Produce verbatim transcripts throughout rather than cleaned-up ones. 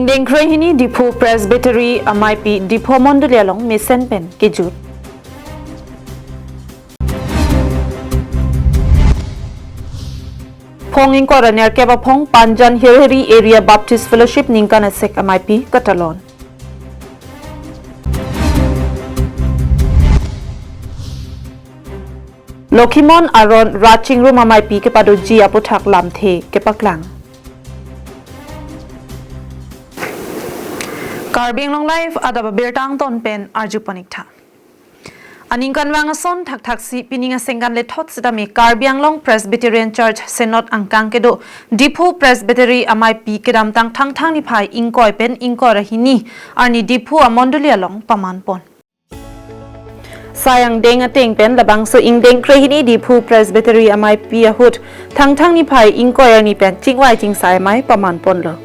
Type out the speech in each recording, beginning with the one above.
Ingdeng krehini Diphu Presbytery ameipi Diphu mondoli along mesen pen kejut. Phong ingkoi ra nerkep aphong Panjan Hirhiri Area Baptist Fellowship ningkan asek ameipi katalon. Lokhimon aron rat chingrum ameipi kepadoji aputhak lamthe kepaklang. Karbi Anglong Live adap abirta angton pen arju pon ik tha. Aningkanvang ason thakthaksi pining asengkan lethot sitame Karbi Anglong Presbyterian Church Synod angkang kedo Diphu Presbytery ameipi kedamtang Thangthang niphai ingkoi pen ingkoi ra hini arni Diphu amondoli along paman pon. Sai angdeng ateng pen labangso ingdeng krehini Diphu Presbytery ameipi ahut Thangthang niphai ingkoi arni pen chingvai chingsai amei paman ponlo.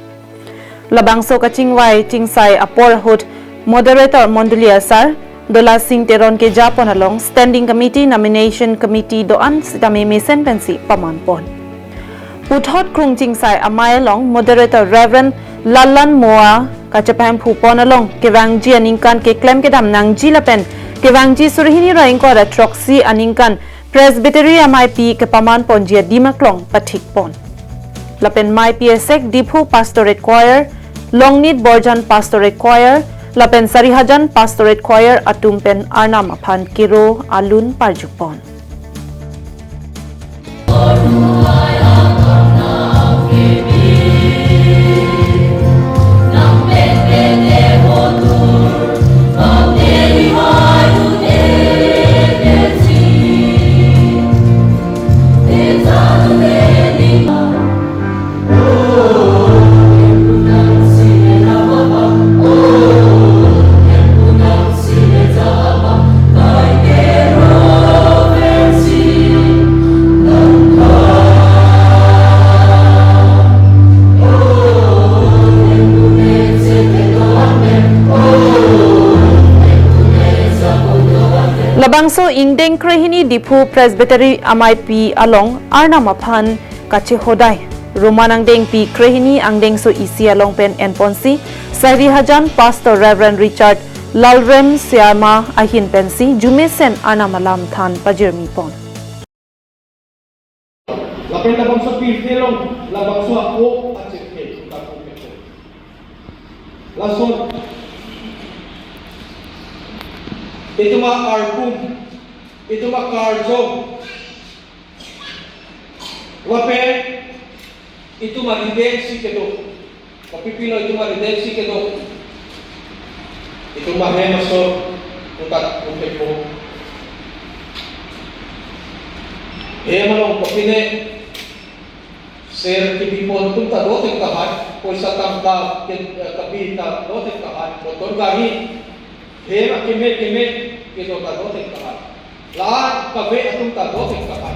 Labangso kachingvai chingsai apor ahut Moderator mondoli asar Dolasing Teron keja pon along Standing Committee, Nomination Committee do-an sitame mesen pensi paman pon. Puthot krung chingsai amei along Moderator Reverend Lallan Moa kachepahemphu pon along kevangji aningkan keklem kedam nangji lapen kevangji suri hini ra ingkoi ra throksi aningkan Presbytery ameipi kepaman ponji adim aklong pathik pon. Lapen meipi asek Diphu Pastorate Choir, Longnit Borjan Pastorate Choir, lapen Sarihajan Pastorate Choir atum pen Arnam aphan kero alun parju pon. Labangso ingdeng krehini Diphu Presbytery ameipi along Arnam aphan kachehodai. Roman angdengpi krehini angdengso isi along pen enponsi Sarihajan Pastor Reverend Richard Lalrem Siama ahin pensi jumesen Arnam alam than pajirmi pon. Lapen labangso pirthe along, labangso ako achephe, ako achephe. Lason, itum akarpum, itum akarjong, lapen itum arideng si kedo. Kopi pilo itum arideng si kedo. Itum ahem asor putak putepo. Hem along kopine ser kibipon atum ta dothek tahai, poisa tangka ke, eh, kabi ta dothek tahai, motor gari, hem akeme keme kedo ta dothek tahai. La kave atum ta dothek tahai.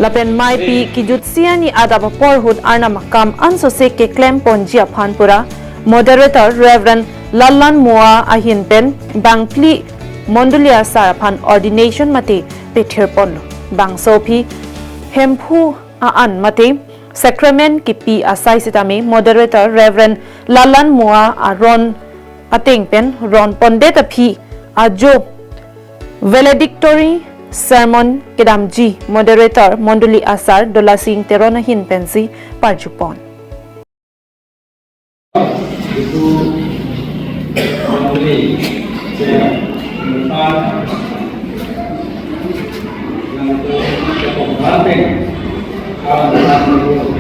Lapen meipi kejutsi arni adap apor ahut Arnam akam ansose keklem ponji aphan pura Moderator Reverend Lallan Moa ahin pen bangphli mondoli asar aphan ordination mate pethir ponlo. Bangso aphi hemphu a-an mate sacrament kipi asai sitame Moderator Reverend Lallan Moa aron ateng pen ron pondet aphi ajo valedictory sermon kedamji Moderator mondoli asar Dolasing Teron ahin pensi parju pon. Itu membeli, ya, tempat yang itu cukup penting. Kalau kita menurut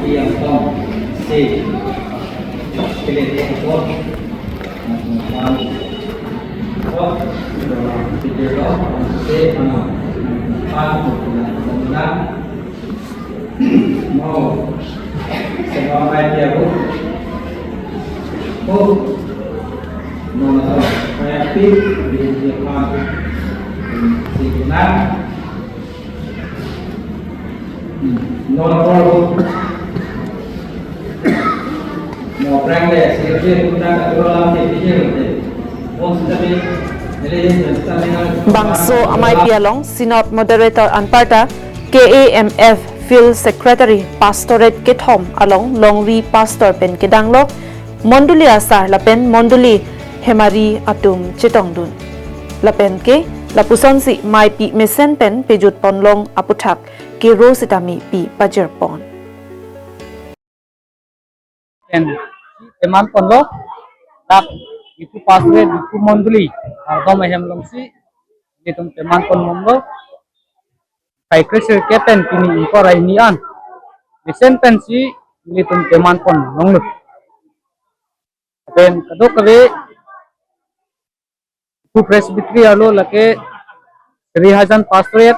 yang tom si pilih itu, Mo, sebagai media bu. Oh, no, no, no. Saya aktif di Jepang. Signal. Hmm. No, no, no. No, brand deh. Sih, sih, kita tak perlu lama sih, pikir deh. Oh, sudah deh. Jadi, sudah deh. Bangso ameipi along Synod Moderator anparta K A M F Field Secretary Pastorate kethom along longri pastor pen kedanglo, mondoli asar lapen mondoli hemari atum chetongdun. Lapen ke lapusonsi maipi mesen pen pejut ponlong aputhak kero sitame pi pajirpon. Pen si teman ponlo, dak Diphu Pastorate, Diphu Mondoli, kardom ahem alongsi, ilitum teman pon bomlo. Sai kre sirkep pen pini ingkoi ra hini an mesen pensi ilitum teman pon longlo. Pen kadokave Diphu Presbytery arlo lake Sri Hajan Pastorate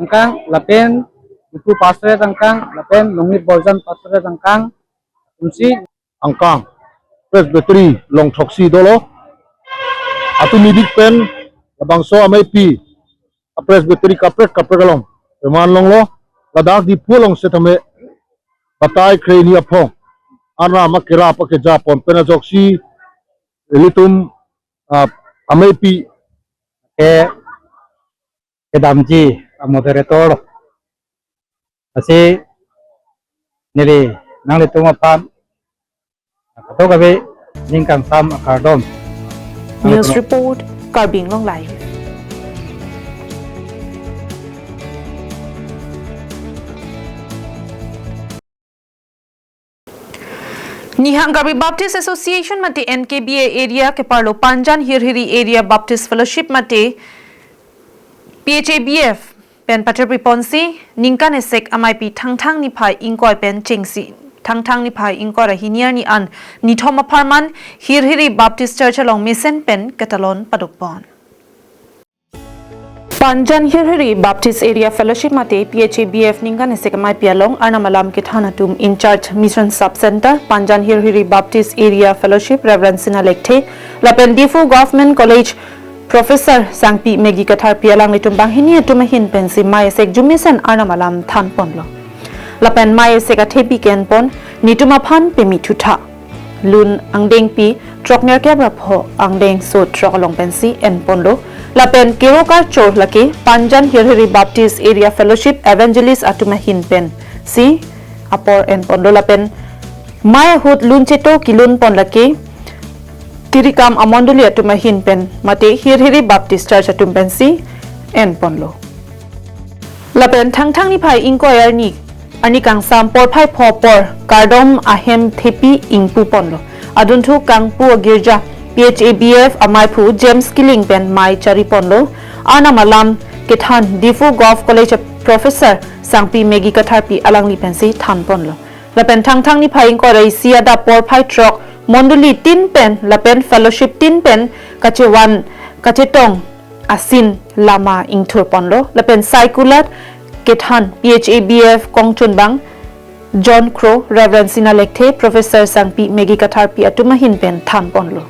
angkang lapen Diphu Pastorate angkang lapen Longnit Borjan Pastorate angkang atumsi angkang Presbytery longthoksi dolo. Atum idik pen labangso amaipi a-Presbytery kaprek kaprek along teman longlo. Ladak Diphu along setame batai kre hini aphong Arnam akerap akeja pon pen ajoksi ilitum, ah, amaipi ke kedamji a-moderator, lasi neli nanglitum aphan kadokave ning kangsam akardom. News report, Karbi Anglong Live. Nihang Karbi Baptist Association mate N K B A area keparlo Panjan Hirhiri Area Baptist Fellowship mate P H A B F pen paterpi ponsi ningkan esek amaipi Thangthang niphai ingkoi pen chengsi Thangthang niphai ingkoi ra hini arni an nithom apharman Hirhiri Baptist Church along mesen pen ketalon padopon. Panjan Hirhiri Baptist Area Fellowship mate P H A B F ningkan esek amaipi along Arnam alam kethan atum in charge Mission Sub Center Panjan Hirhiri Baptist Area Fellowship Reverend Sina Lekthe lapen Diphu Government College Professor Sangpi Megi Katharpi alanglitum banghini atum ahin pensi mai esek jumesen Arnam alam than ponlo. Lapen mai esek athepi ke-en pon netum aphan pemi thutha. Lun angdengpi throknerkep ra pho angdengso throk along pensi en ponlo. Lapen kero karcho lake Panjan Hirhiri Baptist Area Fellowship Evangelist atum ahin pensi apor en ponlo. Lapen mai ahut lun cheto kelun pon lake tirikam amondoli atum ahin pen mate Hirhiri Baptist Church atum pensi en ponlo. Lapen Thangthang niphai ingkoi arni, arni kangsam porphai pho apor kardom ahem thepi ingpu ponlo. Adunthu kangpu agirja P H A B F amaiphu James Killing pen mai chari ponlo. Arnam alam kethan Diphu Govt College Professor Sangpi Megi Katharpi alangli pensi than ponlo. Lapen Thangthang niphai ingkoi ra isi adap porphai throk mondoli tin pen lapen fellowship tin pen kachevan kachetong asin lama ingthur ponlo. Lapen circular kethan P H A B F kongchunbang John Crow, Reverend Sina Lekthe, Professor Sangpi Megi Katharpi atum ahin pen than ponlo.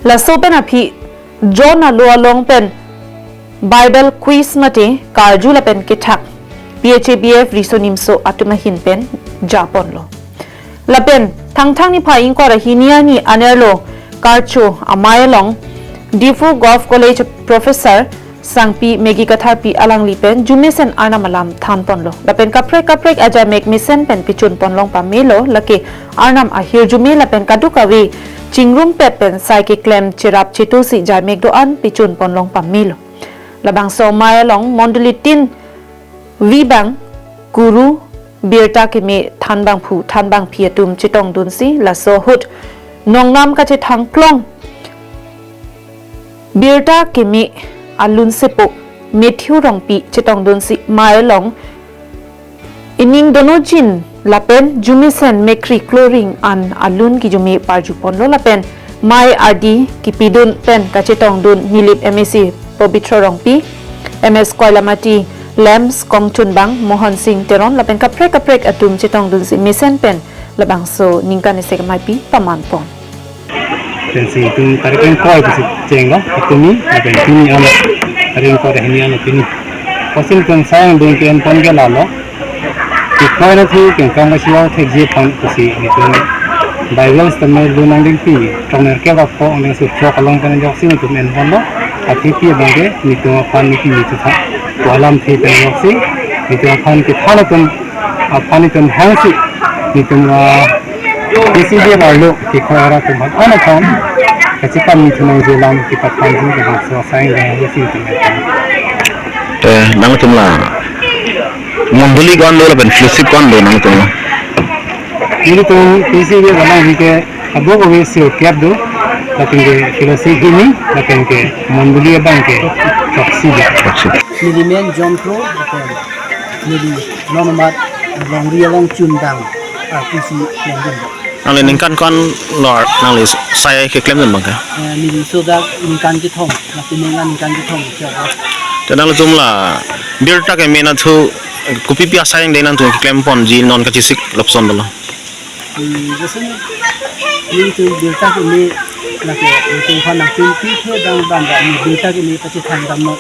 Laso pen aphi John alo along pen Bible quiz mate karju lapen kethak P H A B F riso nimso atum ahin pen ja ponlo. Lapen Thangthang niphai ingkoi ra hini arni anerlo karcho amei along Diphu Govt College Professor Sangpi Megi Katharpi alangli pen jumesen Arnam alam than ponlo. Lapen kaprek kaprek ajaimek mesen pen pichun ponlong pamelo, lake Arnam ahirjume lapen kadokave chingrumpet pen sai keklem cherap chetusi jaimek do-an pichun ponlong pamelo. Labangso amei along mondoli tin vibang kuru birta keme thanbangphu thanbangphi atum chetongdunsi laso ahut nongnam kachethang klong birta keme alun sepo Matthew Rongpi chetongdunsi amei along ining donojin lapen jumesen mekri kloring an alun kijume parju ponlo. Lapen amei ardi kipidun pen kachetongdun Nilip M A C Pobitro Rongpi, M S Koilamati Lamps kongchunbang Mohon Singh Teron lapen kaprek kaprek atum chetongdunsi mesen pen labangso ningkan esek ameipi paman pon. Pensi itum tarik ingkoi pusi chenglo, atumi, lapen pini ano, tarik ingkoi ra hini ano pini. Kosil pen sai angdeng ke-en pon ke lalo. Ingkoi ra thi kengkam kasiau thekji aphan pusi itum Bible sitame lun angdengpi throknerkep ra pho angdengso throk along pen ajoksi itum en ponlo. Athepi abang ke itum aphan niki itum tha. Ko alamthe pen ajoksi Itum aphan kethan atum aphan itum hangsi itum, ah, P C B arlo kekhoi arat atum aphan aphan kachepame thu nangji alam kepathanji, labangso asai dang isi itum aphan. Eh, nangtum la mondoli ko-an do lapen fellowship ko-an do nangtum la? Nelitum P C B abang ke abang ove sirkep do, lapen ke fellowship hini, lapen ke mondoli abang ke throksi do. Throksi. Neli men John Kro, lapen neli non amat longri along chundang R T C klem dun. Nangli ningkan ko-an lo nangli sai keklem dun abang ke? Eh, neli sodak ningkan kethom, lapen ningkan ningkan kethom, siapa? Te nanglitum la birta keme na thu kopipi asai dei nangtum keklem ponji non kachesik lapuson dolo? Hmm, biasanya nelitum birta keme, lake nelitum aphan nangtum pi the dang dam dam, neli birta keme pachethang damnon,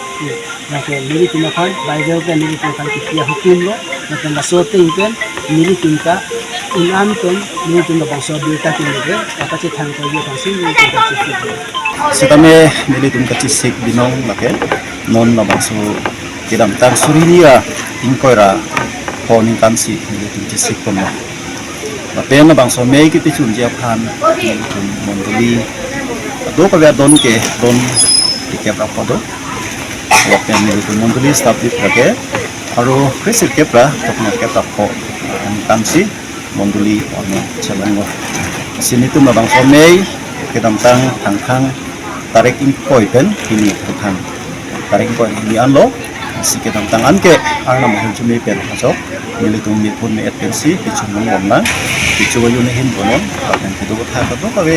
lake nelitum aphan Bible ke nelitum aphan kipi ahukum lo, lake laso ateng pen nelitum ta un-an pen nelitum labangso birta keme ke pachethang ko yo pangsi nelitum ta chisi. Setame nelitum kachesik binong lake non labangso kedamtang suri hini ra ingkoi ra pho ningkan si nelitum chesik ponlo. Lapen labangso amei kepachunji aphan nelitum mondoli do kave adon ke don kekep rap do. Lapen nelitum mondoli staff dip lake aro kre sirkep ra tokno kep rap pho ningkan si mondoli ono chelonglo. Si nelitum labangso amei kedamtang Thangthang tarik ingkoi pen hini Thangthang tarik ingkoi hini anlo. Si kedamtang an ke Arnam ahirjume pen ajok nelitum methun me-et pensi kechun nang bomnang, kecho ayu nehin bonon, lapen kedo ketha kadokave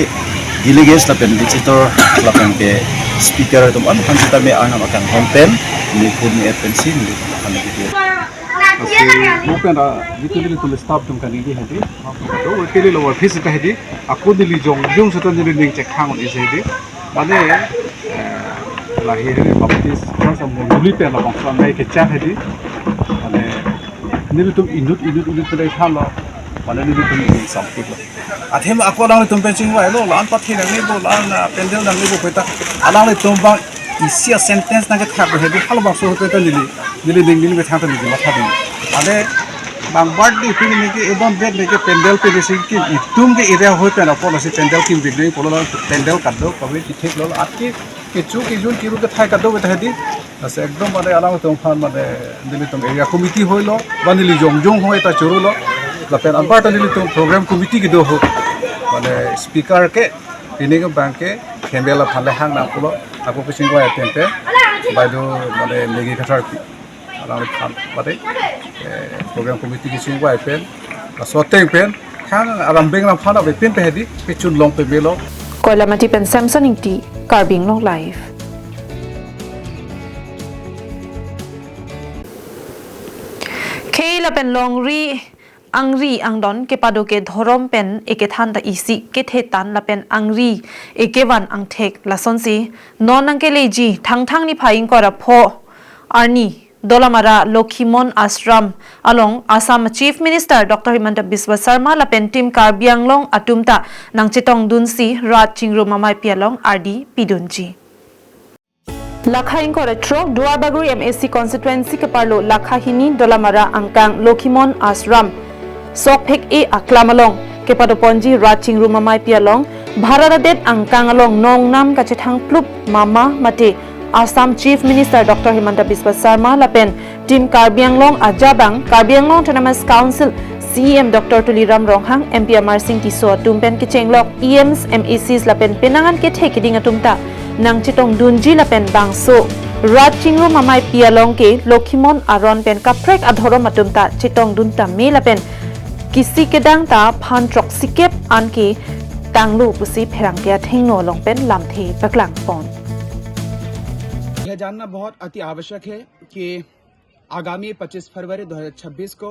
delegates lapen visitor lapen ke speaker atum an aphan setame Arnam akanghon pen methun me-et pensi nelitum aphan video. Lasi mo pen ra jitu nelitum staff atum kaningje hedi, mo pen ra do kele lo office ta hedi, ako neli jongjong seta neli ning chekhang un-e hedi. Mane, eh, lahei Baptist Church amondoli pen labangso amei kechak hedi. Mane, nelitum inut inut inut pen thanlo. Mane nelitum ning sampik lo. Athema ako alanglitum pen chingvailo, la-an pathe nangne bo, la-an, ah, pandal nangne bo pu ta. Alanglitum abang isi a-sentence nangkethak hedi, halabangso pu ta neli, neli ning neli methang ta neli matha ding. Ade bang birthday pu neke edon bed neke pandal pen si kim, itum ke area hoi pen apot lasi pandal kim big ding, pulo la pandal kadokave kethek lo, athe kecho kejun kiru kethai kadokave ta hedi. Lasi ekdom mane alangtum aphan mane nelitum area committee hoi lo, ba neli jongjong hoi ta churu lo. Lapen anparta nelitum program committee kedo ho. Mane speaker ke pining abang ke Khembel aphan le hang nang pulo, ako kachingvai ateng te, bai do mane Maggie Kathar pi. Alangli aphan bade, eh, program committee kachingvai pen, laso ateng pen, thang aram beng ram aphan ave pen pe hedi, pechun long pemelo. Koilamati pen Samson Ingti, Karbi Anglong Live. Khei lapen longri angri angdon kepado ke dhorom pen ekethan ta isi kethe tan lapen angri ekevan angthek lasonsi non nangkeleji Thangthang niphai ingkoi ra pho arni Dolamara Lokhimon Ashram along Assam Chief Minister Doctor Himanta Biswa Sarma lapen Team Karbi Anglong atum ta nangchetongdunsi rat chingrum ameipi along ardi pidunji. Lakha ingkoi ra throk Duarbagori M A C constituency keparlo lakha hini Dolamara angkang Lokhimon Ashram sokphek-e aklam along kepadoponji rat chingrum ameipi along bhara adet angkang along nongnam kachethang plup mama mate Assam Chief Minister Doctor Himanta Biswa Sarma lapen Team Karbi Anglong ajabang Karbi Anglong Autonomous Council C E M Doctor Tuliram Ronghang, M P Amarsing Tisso atum pen kechenglok E Ms, M A Cs lapen penang an kethe keding atum ta nangchetongdunji lapen bangso rat chingrum ameipi along ke Lokhimon aron pen kaprek adhorom atum ta chetongdun tame lapen kisi kedang ta phan throksikep an ke tanglo pusi pherangke athengno along pen lamthe paklang pon. यह जानना बहुत अति आवश्यक है कि आगामी पच्चीस फरवरी दो हज़ार छब्बीस को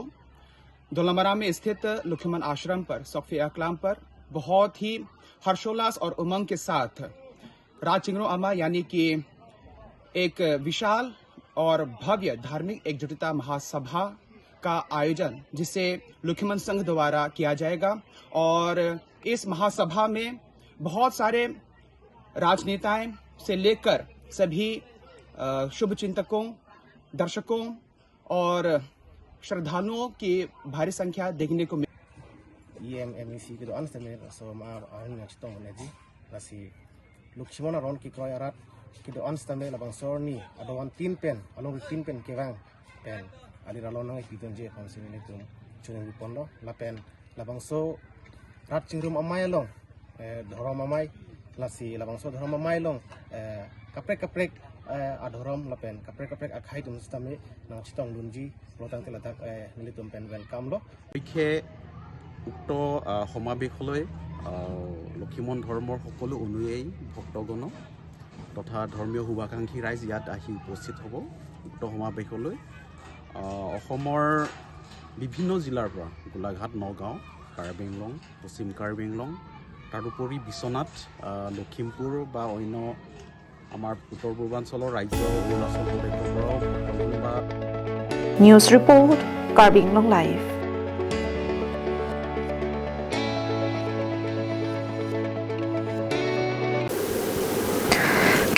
दोलामरा में स्थित लुखिमन आश्रम पर, सौकफे अकलाम पर बहुत ही हर्षोल्लास और उमंग के साथ राज चिंगरो अमा यानी कि एक विशाल और भव्य धार्मिक एकजुटता महासभा का आयोजन, जिसे लुखिमन संघ द्वारा किया जाएगा। और इस महासभा में बहुत सारे राजनेताएं से लेकर सभी, अ, शुभचिंतकों, दर्शकों और श्रद्धालुओं की भारी संख्या देखने को मिली। E M, M A C kedo-an sitame laso ma ahin nangchetong un-eji. Lasi Lokhimon aron kekroi arat kedo-an sitame labangso arni adovan tin pen, alongri tin pen kevang pen alir along nangkepidunji aphansi nelitum choningri ponlo. Lapen labangso rat chingrum amei along, eh, dhorom amei, lasi labangso dhorom amei along, eh, kaprek kaprek, eh, adhorom lapen kaprek kaprek akhei atum sitame nangchetongdunji pulotangte ladak, eh, nelitum pen welcome lo. উপলক্ষে উক্ত, আহ, সমাৱেশলৈ, আহ, লক্ষীমন ধৰ্মৰ সকলো অনুয়ায়ী ভক্তগণ তথা ধৰ্মীয় শুভাকাংক্ষী ৰাইজ ইয়াত আহি উপস্থিত হ'ব উক্ত সমাৱেশলৈ। আহ, অসমৰ বিভিন্ন জিলাৰ পৰা গোলাঘাট, নগাঁও, কাৰ্বি আংলং, পশ্চিম কাৰ্বি আংলং, তাৰোপৰি বিশ্বনাথ, আহ, লখিমপুৰ বা অন্য আমাৰ উত্তৰ পূৰ্বাঞ্চলৰ ৰাজ্য, অৰুণাচল প্ৰদেশৰ পৰাও বা News report, Karbi Anglong Live.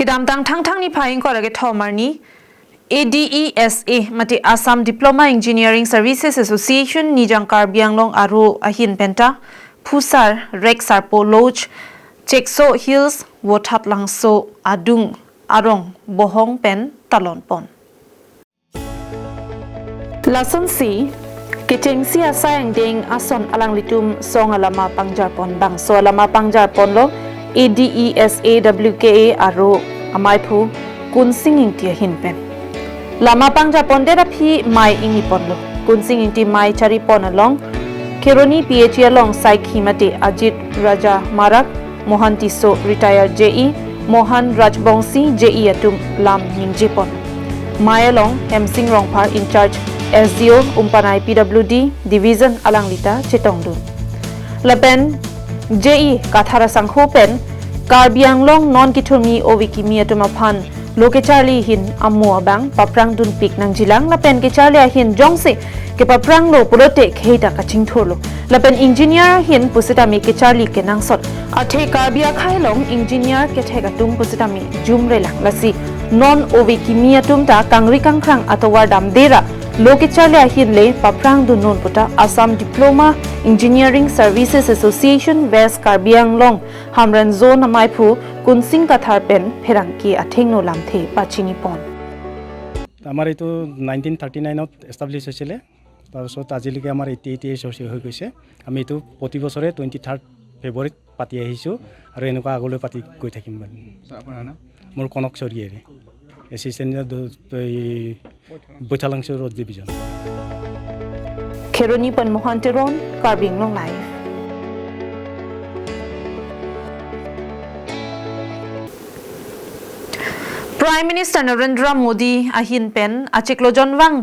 Kedamtang Thangthang niphai ingkoi ra kethom arni, A D E S A mate Assam Diploma Engineering Services Association Nijang Karbi Anglong aro ahin penta Phusar, Rek Sarpo Lodge, Chekso Hills, Vothatlangso adung arong bohong pen talon pon. Lasonsi kechengsi asai angdeng ason alanglitum song alama pangjarpon, bangso alama pangjarponlo A D E S A W K A aro amaiphu Kunsing Ingti ahin pen. Lama pangjarpondet aphi mei ingniponlo. Kunsing Ingti mei charipon along Kheroni P H E along saikhi mate Ajit Raja Marak, Mohan Tisso, retired J E, Mohan Rajbongsi, J E atum lam ningjepon. Mei along Hemsing Rongphar, in charge S D O, Umpanai P W D Division alanglita chetongdun. Lapen J E Kathar asangho pen Karbi Anglong non kethurmi ove kimi atum aphan lo kecharli ahin amo abang paprangdunpik nangjilang, lapen kecharli ahin jongsi kepapranglo pulote khei ta kachingthurlo. Lapen engineer ahin pusitame kecharli kenangsot. Athe Karbi akhei along engineer kethek atum pusitame jumrelang, lasi non ove kimi atum ta kangri kangkrang atovar damde ra lo kecharli ahin le paprangdun non pu ta Assam Diploma Engineering Services Association West Karbi Anglong Hamren Zone amaiphu Kunsing Kathar pen pherangke athengno lamthe pachinipon. আমাৰ এইটো nineteen thirty নাইনত এষ্টাব্লিছ হৈছিলে। তাৰপিছত আজিলৈকে আমাৰ eighty eight years হৈছে, হৈ গৈছে। আমি এইটো প্ৰতি বছৰে টুৱেণ্টি থাৰ্ড ফেব্ৰুৱাৰীত পাতি আহিছোঁ আৰু এনেকুৱা আগলৈ পাতি গৈ থাকিম বুলি। ছাৰ, আপোনাৰ নাম? মোৰ কনক চৰিয়াৰী, এছিষ্টেণ্ট দ-, এই বৈঠালাংচ' road division. Kheroni pen Mohan Teron, Karbi Anglong Live. Prime Minister Narendra Modi ahin pen achiklo jonvang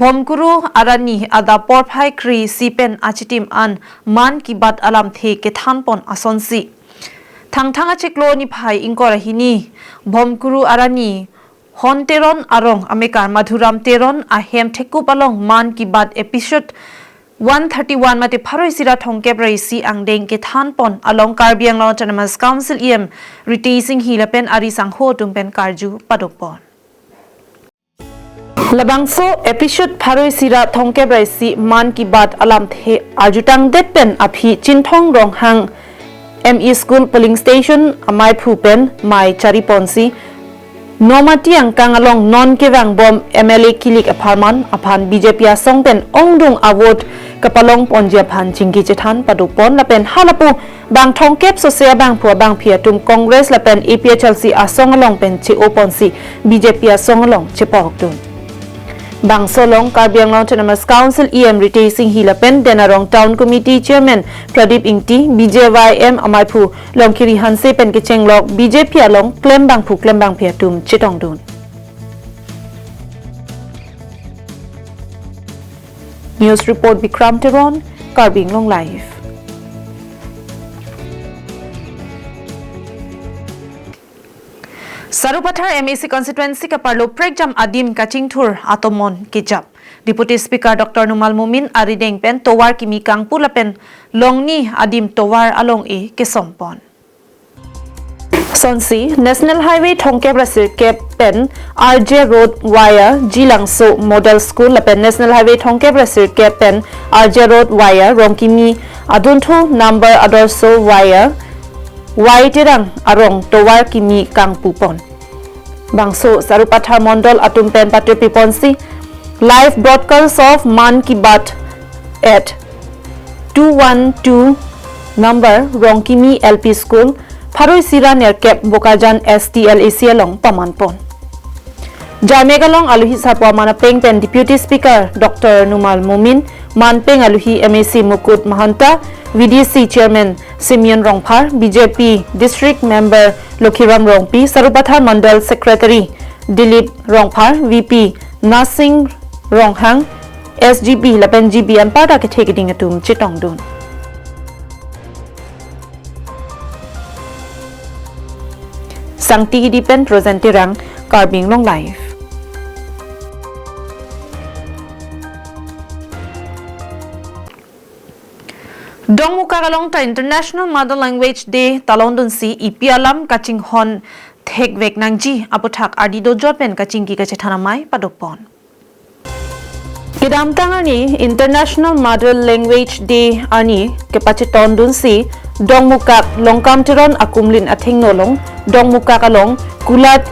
Bhomkuru arani adap porphai kre-isi pen achitim an Mann Ki Baat alamthe kethanpon asonsi. Thangthang achiklo niphai ingkoi ra hini, Bhomkuru arani Hon Teron arong amekar Madhuram Teron ahem thekup along Mann Ki Baat episode one thirty-one mate pharo isi ra thomkep ra isi angdeng kethanpon along Karbi Anglong Autonomous Council E M Ritesh Enghi lapen ari sangho atum pen karju padopon. Labangso episode pharo isi ra thomkep ra isi Mann Ki Baat alamthe arjutangdet pen aphi Chinthong Ronghang M E School polling station amaiphu pen mei chariponsi Nomati angkang along non kevangbom M L A kilik apharman aphan B J P asong pen ongdung avote kapalongponji aphan chingki chethan padopon lapen halapu bang thomkep sose abangphu abangphi atum Congress lapen A P H L C asong along pen che-oponsi B J P asong along chepokdun. Bangso along Karbi Anglong Autonomous Council E M Ritesh Enghi lapen Denarong Town Committee Chairman Pradip Ingti, B J Y M amaiphu Longkiri Hanse pen kechenglok B J P along klembangphu klembangphi atum chetongdun. News report Bikram Teron, Karbi Anglong Live. Sarupathar M A C constituency kaparlo prekjam adim kachingthur atomon kejap. Deputy Speaker Doctor Numal Momin arideng pen tovar kimi kangpu lapen longni adim tovar along-e kesompon. Sonsi, National Highway thomkep ra sirkep pen R J Road via Jilangso Model School lapen National Highway thomkep ra sirkep pen R J Road via Rongkimi adunthu number adorso via Y Terang arong tovar kimi kangpupon. Bangso Sarupathar Mondol atum pen patirpiponsi live broadcast of Mann Ki Baat at two one two number Rongkimi L P School, pharo isi ra nerkep Bokajan S T L A C along pamanpon. Jamek along aluhi sapo aman apeng pen Deputy Speaker Doctor Numal Momin, manpeng aluhi M A C Mukut Mahanta, V D C Chairman Simeon Rongphar, B J P District Member Lokhiram Rongpi, Sarupathar Mandal Secretary Dilip Rongphar, V P Nasing Ronghang, S G B lapen G B anparta kethe keding atum chetongdun. Sangti Hidi pen Rosen Terang, Karbi Anglong Live. Dongmukak along ta International Mother Language Day talondunsi ipi alam kachinghon thekvek nangji aputhak ardi dojot pen kachingki kachethan amei padopon. Kedamtang arni International Mother Language Day arni kepachetondunsi Dongmukak Longkam Teron akumlin athengno along Dongmukak along kulat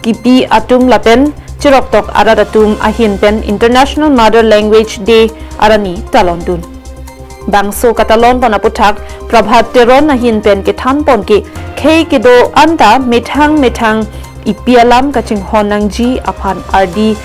kipi atum lapen cheroktok arat atum ahin pen International Mother Language Day arni talondun. Bangso katalonpon aputhak Prabhat Teron ahin pen kethanpon ke khei kedo anta methang methang ipi alam kachinghon nangji aphan ardi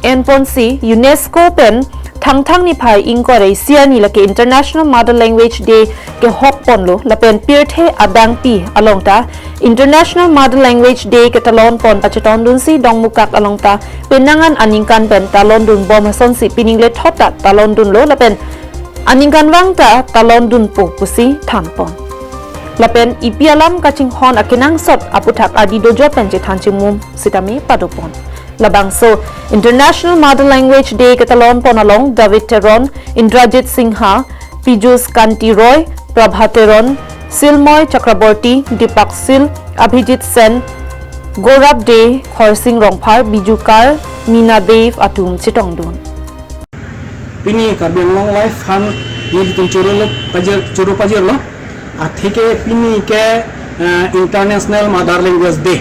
enponsi UNESCO pen Thangthang niphai ingkoi ra isi arni lake International Mother Language Day kehokponlo lapen pirthe adangpi along ta International Mother Language Day ketalonpon pachetondunsi Dongmukak along ta penang an aningkan pen talondunbom asonsi pining lethot ta talondunlo lapen aningkanvang ta talondunpo pusi thanpon. Lapen ipi alam kachinghon akenangsot aputhak ardi dojot pen chethan chimum sitame padopon. Labangso International Mother Language Day ketalonpon along David Teron, Indrajit Singha, Pijus Kanti Roy, Prabha Teron, Silmoy Chakraborty, Deepak Sil, Abhijit Sen, Gaurav Dey, Khorsing Rongphar, Biju Kar, Mina Dev atum chetongdun. Pini Karbi Anglong Live aphan nelitum choro lo pajir, choro pajirlo. Atheke pini ke, eh, International Mother Language Day.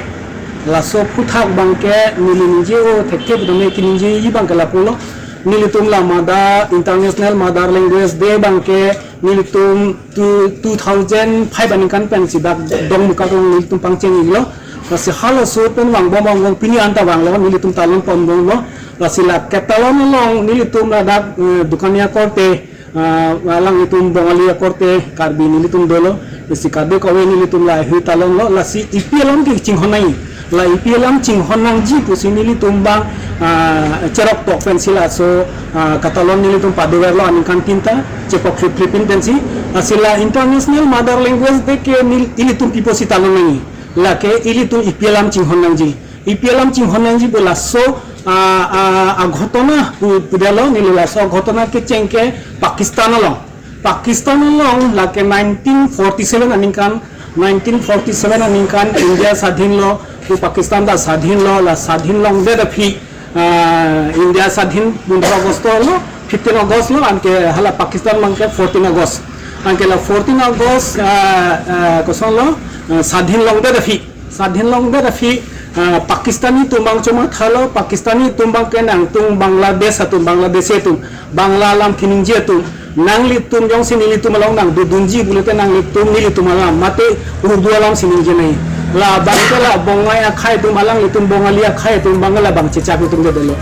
Laso aphuthak abangke neli ningje-o thekthe putame keningjeji abangke lapulo. Nelitum la Mother, International Mother Language Day abangke nelitum two, two thousand five aningkan pensi dak Dongmukak along nelitum pangcheng-iklo. Lasi halaso pen vangbom vangbom pini anta vanglo, nelitum talonponbomlo. Lasi la ketalon along nelitum ladak, eh, dukania korte, ah, alanglitum Bongali akorte, Karbi nelitum dolo. Lasi kadokave nelitum lahei talonlo. Lasi ipi alam kachinghon nangji, la ipi alam chinghon nangji pusi nelitum abang, ah, cheroktok pensi laso, ah, katalon nelitum padoverlo aningkan tin ta, chepok phlip phlip pin pensi. Lasi la International Mother Language Day ke nel-, ilitum pi pusi talon nangji, lake ilitum ipi alam chinghon nangji. Ipi alam chinghon nangji pu laso, ah, ah, aghotona pu-, pudetlo, neli laso aghotona kecheng ke Pakistan along. Pakistan along lake nineteen forty-seven aningkan, nineteen forty-seven aningkan India swadhin lo, pu Pakistan ta swadhin lo, la swadhin longdet aphi, ah, India swadhin pondro August lo, fifteen August lo, anke hala Pakistan abangke fourteen August. Anke la fourteen August, ah, ah, kosonlo, ah, swadhin longdet aphi. Swadhin longdet aphi, ah, Pakistani atum abang chomathalo, Pakistani atum abangke nangtum Bangladesh atum, Bangladeshi atum, Bangla alam keningje atum, nanglitum jongsi nelitum along nangdodunji pulote nanglitum nelitum alam, mate Urdu alamsi ningje nangji. La abangke la Bongai akhei atum, alanglitum Bongali akhei atum abang la abang chechak nelitumdetlo.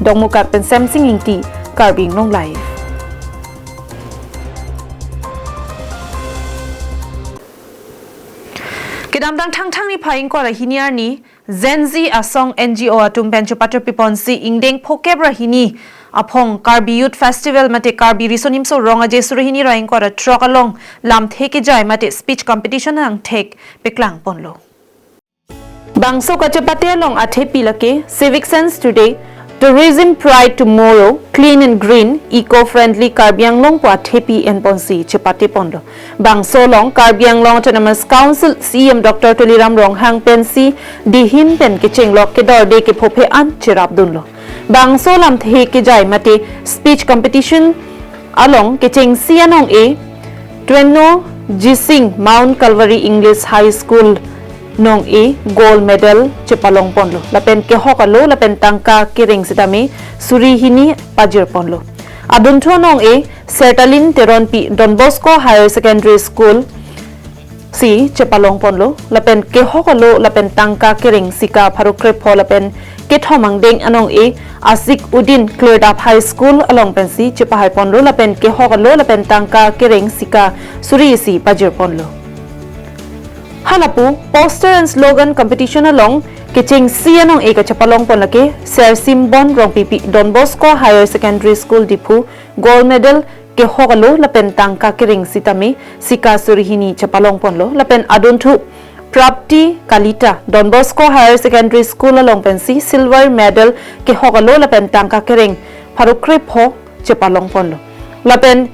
Dongmukak pen Semsing Ingti, Karbi Anglong Live. Kedamtang Thangthang niphai ingkoi ra hini arni, Gen Z asong N G O atum pen chepatirpiponsi ingdeng phokep ra hini aphong Karbi Youth Festival mate Karbi Riso Nimso Rong Aje suri hini ra ingkoi ra throk along lamthe kejai mate speech competition angthek peklangponlo. Bangso kachepate along athepi lake Civic Sense Today, Tourism Pride Tomorrow, Clean and Green, Eco-Friendly Karbi Anglong pu athepi enponsi chepate ponlo. Bangso along Karbi Anglong Autonomous Council C E M Doctor Tuliram Ronghang pensi dihin pen kechenglok kedorde kephophe an cherapdunlo. Bangso lamthe kejai mate speech competition along kechengsi anong-e Tweno Jising Mount Calvary English High School nong-e gold medal chepalong ponlo. Lapen kehok alo lapen tangka kereng sitame suri hini pajir ponlo. Adunthu anong-e Sertalin Teronpi Don Bosco Higher Secondary School si chepalong ponlo. Lapen kehok alo lapen tangka kereng sika pharo krepho lapen kethom angdeng anong-e Asik Uddin Klirdap High School along pensi chepahai ponlo. Lapen kehok alo lapen tangka kereng sika suri isi pajir ponlo. Halapu poster and slogan competition along kechengsi anong-e kachepalong pon lake Sersimbon Rongpipi Don Bosco Higher Secondary School Diphu gold medal kehok alo lapen tangka kereng sitame sika suri hini chepalong ponlo. Lapen adunthu Prapti Kalita Don Bosco Higher Secondary School along pensi silver medal kehok alo lapen tangka kereng pharo krepho chepalong ponlo. Lapen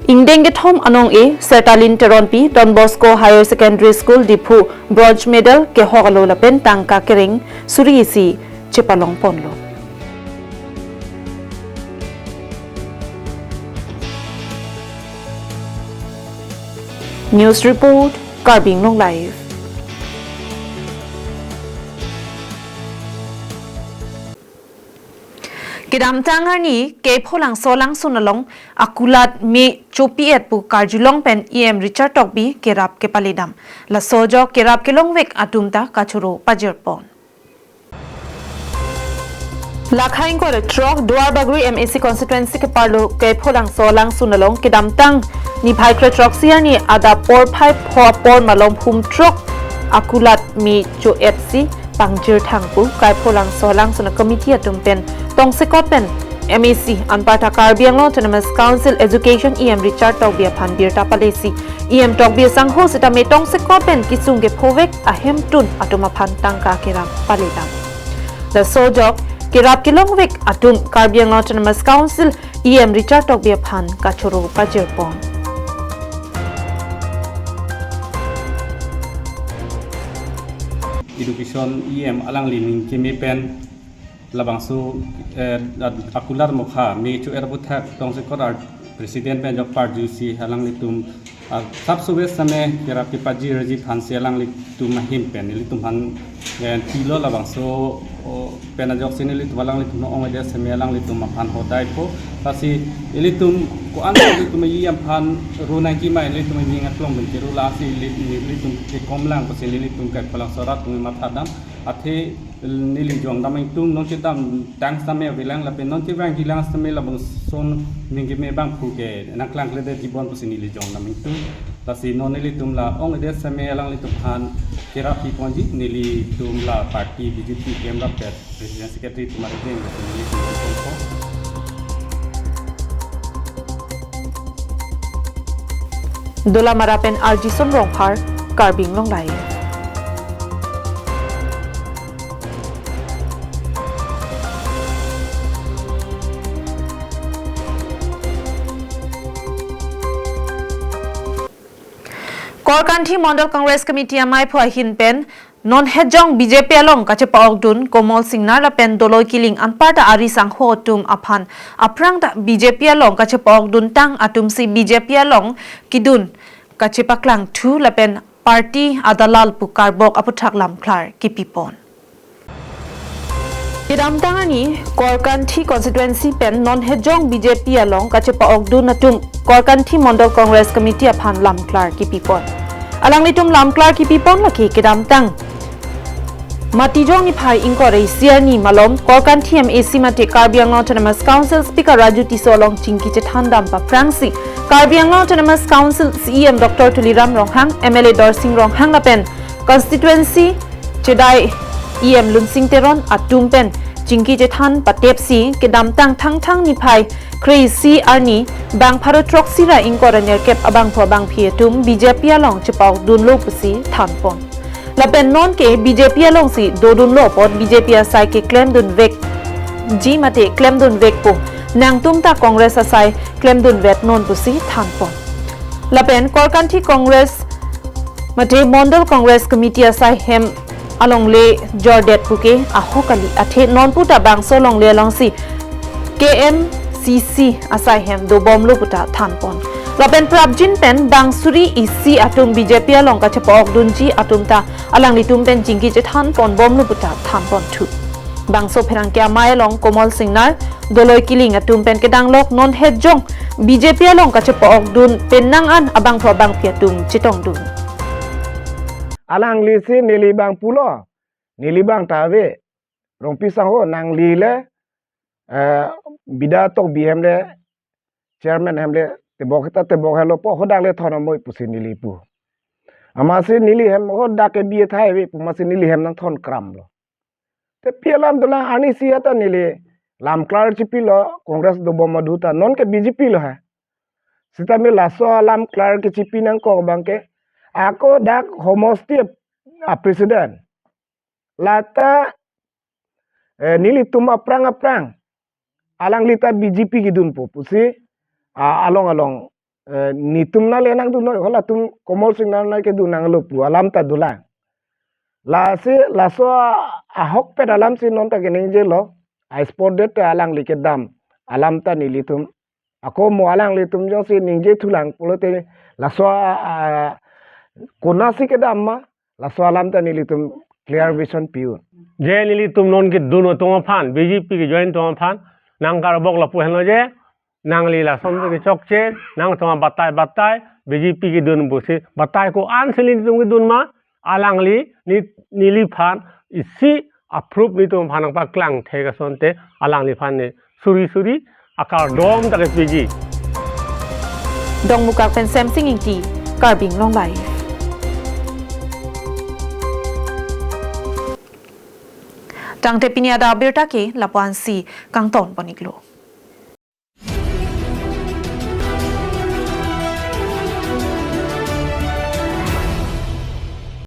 ingdeng kethom anong-e Sertalin Teronpi Don Bosco Higher Secondary School Diphu bronze medal kehok alo lapen tangka kereng suri isi chepalong ponlo. News report, Karbi Anglong Live. Kedamtang arni Kephulangso alangsun along akulat me chopi-et pu karjulong pen E M Richard Tokbi kerap kepaledam. Laso ajok kerap kelongvek atum ta kachoro pajir pon. Lakha ingkoi ra throk Duarbagori M A C constituency keparlo Kephulangso alangsun along kedamtang niphai kre throksi arni adap porphai pho apor malom hum throk akulat me cho-et si pangjir thang pu Kephulangso alangsun a-committee atum pen tongsekot pen M A C anparta Karbi Anglong Autonomous Council Education E M Richard Tokbi aphan birta palesi, E M Tokbi asangho sitame tongsekot pen kesung kephovek ahemtun atum aphan tangka kerap paledam. Laso ajok kerap kelongvek atum Karbi Anglong Autonomous Council E M Richard Tokbi aphan kachoro pajir pon. Education E M alangli ning keme pen labangso, eh, akulat mokha me cho-et aputhak tongsekot a-president pen ajok parjusi alanglitum, ah, sap suve same kerap kepajirji aphansi alanglitum ahin pen nelitum aphan, eh, pilo labangso, o, pen ajoksi nelitum alanglitum ong-edet same alanglitum aphan hodai po. Lasi ilitum ko-an ilitum E M aphan ru nangji ma ilitum ning aklong pen keru lasi ili-, ilitum kekom lang pusi ilitum Kephulangso arat tum mathadam. Athe neli jongdam ingtung non chedamtang same avelang lapen non chevangjilang same labangson ning keme abangphu ke nangklangkledetji bon pusi neli jongdam ingtung. Lasi non nelitum la ong-edet same alanglitum aphan kerap piponji, nelitum la party B J P kemrap pen president secretary atum arjeng nelitum piponpo. Dolamara pen R G Son Rongphar, Karbi Anglong Live. Korkanthi Mondol Congress Committee amaiphu ahin pen non hejong B J P along kachepa-okdun Komol Singnar lapen Doloi Killing anparta ari sangho atum aphan aphrang ta B J P along kachepa-okdun tang atumsi B J P along kedun kachepaklangthu lapen party adalal pu karbok aputhak lamklar kipipon. Kedamtang arni Korkanthi constituency pen non hejong B J P along kachepa-okdun atum Korkanthi Mondol Congress Committee aphan lamklar kipipon. Alanglitum lamklar kipipon lake kedamtang Matijong niphai ingkoi ra isi arni malom Korkanthi M A C mate Karbi Anglong Autonomous Council Speaker Raju Tisso along chingki chethandam paphrangsi Karbi Anglong Autonomous Council C E M Doctor Tuliram Ronghang, M L A Dorsing Ronghang lapen constituency chedai E M Lunsing Teron atum pen chingki chethan patepsi kedamtang Thangthang niphai kre-isi arni bang pharo throksi ra ingkoi ra nerkep abangphu abangphi atum B J P along chepa-okdunlo pusi thanpon. Lapen nonke B J P alongsi dodunlo apot B J P asai keklemdunvek ji mate klemdun vekpo, nangtum ta Congress asai klemdun vetnon pusi thanpon. Lapen Korkanthi Congress mate Mondol Congress Committee asai hem alongle jordet puke ahok kali, athe nonpu ta bangso longle alongsi K M C C asai hem dobomlo puta thanpon. Lapen prapjin pen bang suri isi atum B J P along kachepa-okdunji atum ta alanglitum pen chingki chethanponbomlo puta thanponthu. Bangso pherangke amei along Komol Singnar, Doloi Killing atum pen kedanglok non hetjong B J P along kachepa-okdun penang an abangphu abangpi atum chetongdun. Alangli si neli bang pulo, neli bang ta ave, Rongpi sangho nangli le, eh, bida tok bi hem le, chairman hem le, tebok ta tebok helo po, hadak le thon amoi pusi neli pu. Amatsi neli hem hadak ke bi thai ave pu amatsi neli hem nangthon kramlo. Te pi alam dolang, arnisi ata neli lam klar chipilo, Congress dobom adhu ta, non ke B J P lo ha. Sitame laso alam klar kechipi nangkok abang ke, ako dak homosti a president. Lata, eh, nelitum aphrang aphrang alangli ta B J P kedunpo pusi, ah, along along, eh, netum na le nangdun noi, halatum Komol Singnar na kedun nanglo pu alam ta dolang. Lasi laso a-, ahokpet alamsi non ta keningjelo, a-spot det ta alangli kedam alam ta nelitum. Ako mo alanglitum jongsi ningje thulang pulote laso a, a, konatsi kedam ma, laso alam ta nelitum clear vision pi-un. Je nelitum non kedun atum aphan, B J P kejoin atum aphan nangkarbok lapu henlo je, nangli lason ke chokche, nangtum batai batai, B J P kedun pusi, batai ko-ansi nelitum kedun ma, alangli, ni, neliphan isi a-proof netum aphan nangpaklang thek asonte alangliphan ne suri suri akardom ta kepiji. Dongmukak pen Semsing Ingti, Karbi Anglong Live. Tangte pini adap abirta ke lapu-ansi kangtonpon-iklo.